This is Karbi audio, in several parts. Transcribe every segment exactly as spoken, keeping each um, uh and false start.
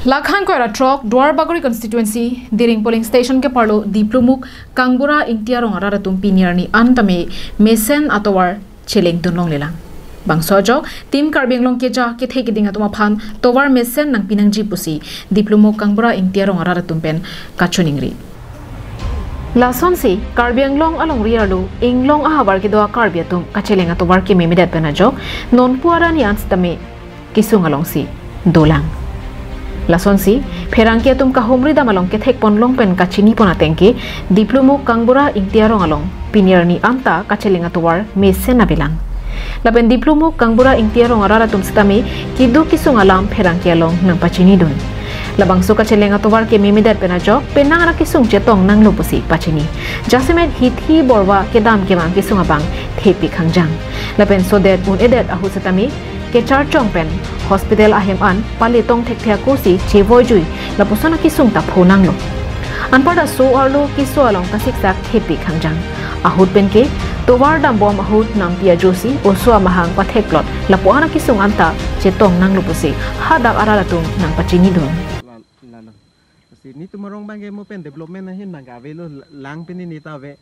Lakhan koira throk Duarbagori constituency Diring polling station keparlo Diplumuk Kangbura Ingti arong arat atum pini arni an tame mesen atovar cheleng dunlonglelang. Bangso ajok Team Karbi Anglong keja kethe keding atum aphan tovar mesen nangpinangji pusi Diplumuk Kangbura Ingti arong arat atum pen kachiningri. Lasonsi Karbi Anglong alongri arlo inglong ahavar kedo a-Karbi atum kacheleng atovar kememedet pen ajok nonpu arni an sitame kesung alongsi dolang. Lasonsi pherangke atum kahumri dam along kethek ponlong pen kachini pon ateng ke Diplumuk Kangbura Ingti arong along pini arni anta kacheleng atovar mesen avelang. Lapen Diplumuk Kangbura Ingti arong arat atum sitame keduk kesung alam pherangke along nangpachinidun. Labangso kacheleng atovar kememedet pen ajok penang ra kesung chetong nanglo pusi pachini. Jasemet hithi borwa kedam kevang kesung abang thepik hangjang. Lapen sodet un-edet ahut sitame kecharchong pen hospital ahem an pale tong thekthe ako si chevoijui lapuson akesung ta phonanglo. Anparta so arlo keso along kasiksak thepik hangjang. Ahut pen ke tovar dambom ahut nampi ajosi oso amahang patheklot lapu-an akesung anta chetong nanglo pusi hadak arat atum nangpachinidun. La, la, la. Si netum arong abang ke mo pen development ahin abang ke avelo, lang pen neta ave,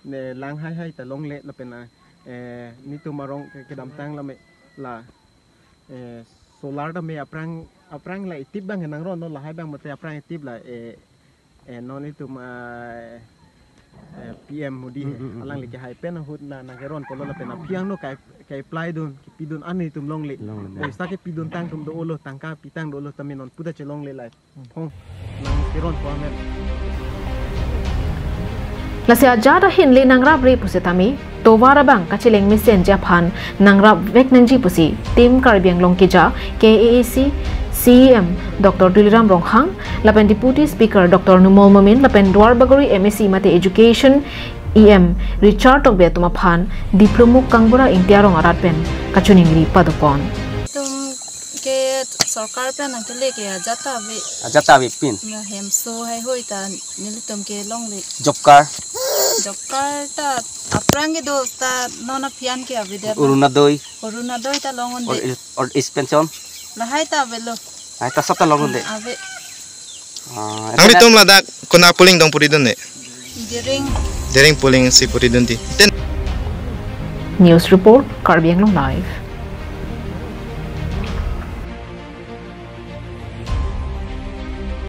ne lang haihai ta longle lapen, eh, netum arong ke, kedamtang lame la, eh, solar tame aphrang, aphrang la itip abang nangronlo, lahai abang mate aphrang itip la, eh, eh, non itum, ah, eh, P M Modi, hmm, hmm, hmm, alangli kehai pen ahut na nangkeron pulo lapen aphi angno kai, kai-apply dun, kepidun an netum longle. Longle. Poisa kepidun tang atum dolo, tangka pitang dolo tame nonpu ta chelongle lai. Phong, nangkeron pu amen. Lasi ajat ahin le nangrapre pusitame tovar abang kacheleng mesenji aphan nangrapvek nangji pusi Team Karbi Anglong keja K A A C C E M Doctor Tuliram Ronghang lapen Deputy Speaker Doctor Numal Momin lapen Duarbagori M A C mate Education E M Richard Tokbi atum aphan Diplumuk Kangbura Ingti arong arat pen kachiningri padopon. Tum ke sorkar pen nangkele ke ajat ta ave. Ajat ta avepin. Na hemso heihui ta nelitum ke longle. Job card. Job card ta aphrang kedo ta non aphi an ke avedet. Orunodoi. Orunodoi ta longonde. Or, or is pension. Lahai ta avelo. Lahai ta sab ta longonde. Ave. Ah, nanglitum ladak konat polling dong puridunde? Diring. Diring polling si puridunde. Ten. News report, Karbi Anglong Live.